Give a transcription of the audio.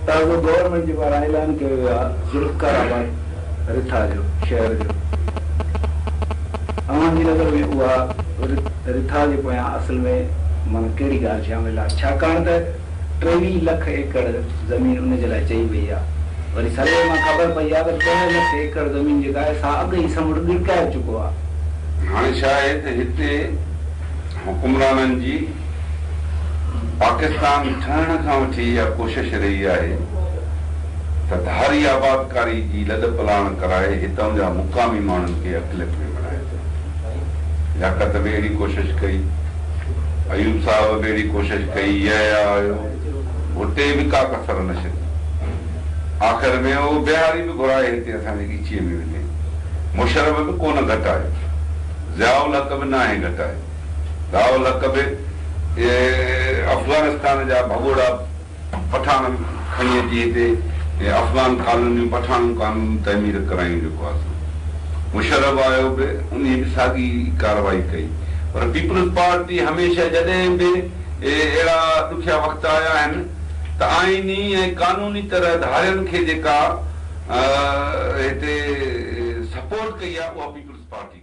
تازو گورنمينٽ جي پاران اعلان ڪيو ويو آهي ذوالفقار آباد رٿا جو شهر جو اوهان جي نظر ۾ اها رٿا جي پويان اصل ۾ معنيٰ ڪهڙي ڳالهه شامل آهي ڇاڪاڻ ته 23 لک ايڪڙ زمين ان جي لاء چئي وئي آهي وري سروي مان خبر پئي آهي ته 10 لک ايڪڙ زمين جيڪا آهي سا اڳ ئي سمنڊ ڳڙڪائي چڪو آهي. هاڻي ڇا آهي ته هتي حڪمرانن جي پاڪستان ٺهڻ کان وٺي اها ڪوشش رهي آهي ته ڌاري آبادڪاري جي لڏ پلاڻ ڪرائي هتان جا مقامي ماڻهن کي اقليت ۾ بڻائجي. لياقت به اهڙي ڪوشش ڪئي، ايوب صاحب به اهڙي ڪوشش ڪئي، يحيٰ آيو، ڀٽي به ڪا ڪسر نه ڇڏي. آخر ۾ اهو بهاري به گهرائي هتي اسان جي ڳچيء ۾ وڌي. مشرف به ڪونه گهٽايو. ضياء الحق به ناهي گهٽايو. ضياء الحق به افغانستان جا ڀڳوڙا پٺاڻ کڻي اچي هتي افغان ڪالونيون پٺاڻ ڪالونيون تعمير ڪرايون جيڪو آ سو مشرف آيو به انهي به ساڳي ڪارروائي ڪئي پر پيپلز پارٽي هميشه جڏهن به اهڙا ڏکيا وقت آيا آهن ته آئيني ۽ قانوني طرح ڌارين کي جيڪا هتي سپورٽ ڪئي آ اها پيپلز پارٽي ڪئي.